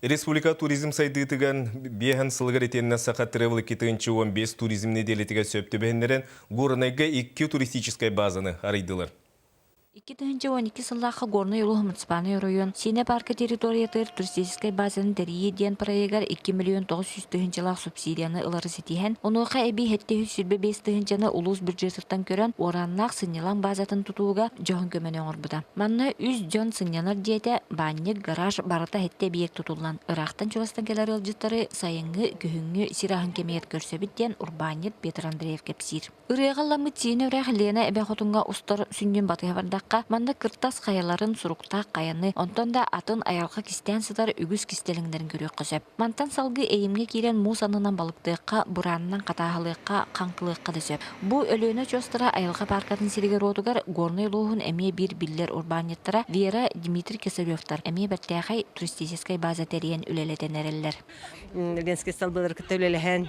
Республика туризм сайдыытыгар биэһэн сылыгар итиэннэ Саха Travel 2015 туризм нэдиэлэтигэр сөп түбэһиннэрэн Горнайга икки туристическай базаны арыйдылар. 2012 сыллаахха Горнай улууһа муниципальнай оройуон Сиинэ парка территориятыгар туристическай базаны тэрийии диэн проегар 2 миллион 900 тыһыынчалаах субсидияны ылары ситиһэн, онуоха эбии 725 тыһыынчаны улуус бюджетыттан көрөн, уорааннаах сынньалаҥ базатын тутууга дьоһун көмөнү оҥорбута. Манна үс дьон сынньанар дьиэтэ, баанньык, гараж барыта сэттэ эбийиэк тутуллан, ыраахтан-чугастан кэлэр ыалдьыттары сайыҥҥы, күһүҥҥү сир аһын кэмигэр көрсөбүт диэн урбаанньыт Петр Андреев кэпсиир. Ырыаҕа ылламмыт Сиинэ үрэх Лена эбэ хотуҥҥа устар сүнньүн батыһа бардахха, манна кыртас хайаларын, суруктаах хайаны, онтон да атын айылҕа кистээн сытар үгүс кистэлэҥнэрин көрүөххэ сөп. Мантан салгыы Эйимҥэ киирэн муус аннынан балыктыахха, бураанынан хатааһылыахха, хаҥкылыахха да сөп. Бу Өлүөнэ очуостара айылҕа пааркатын сиригэр-уотугар Горнай улууһун эмиэ биир биллэр урбаанньыттара Вера, Дмитрий Кисаревтар эмиэ бэртээхэй туристическай база тэрийэн үлэлэтэн эрэллэр. Ленскэй столбылары кытта үлэлэһэн,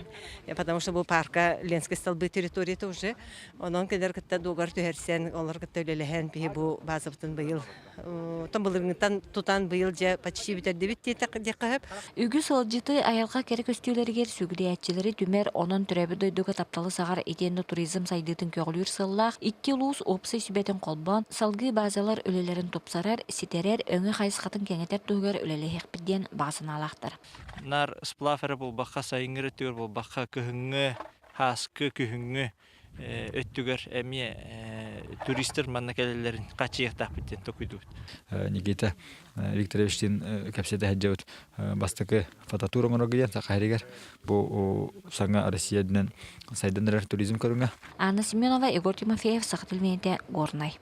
потому что бу парка Ленскэй столбы территорията уже, онон кинилэр кытта дуогар түһэрсэн, олор кытта үлэлэһэн биһи бу базабытын быйыл Оттон былырыҥҥыттан тутан быйыл дьэ почти бүтэрдибит диэххэ сөп. Үгүс ыалдьыты айылҕа кэрэ көстүүлэригэр сүгүрүйээччилэри түмэр, онон төрөөбүт дойдуга тапталы саҕар итиэннэ туризм сайдыытын көҕүлүүр сыаллаах икки улуус уопсай сүбэтин холбоон, салгыы базалар үлэлэрин тупсарар, ситэрэр, өҥө хайысхатын кэҥэтэр туһугар үлэлэһиэхпит диэн баҕа санаалаахтар. Наар сплав эрэ буолбакка, сайыҥҥы эрэ өттүгэр буолбакка, кыһыҥҥы, һааскы, күһүҥҥү өттүгэр эмиэ туристар манна кэлэллэрин хааччыйыахтаахпыт диэн толкуйдуубут. Никита Викторовичтыын кэпсэтэ сылдьабыт бастакы фототур оҥорорго диэн Саха сиригэр бу саҥа Россия үрдүнэн сайдан эрэр туризм көрүҥэ. Анна Семенова, Егор Тимофеев, Саха телевидениетэ, Горнай.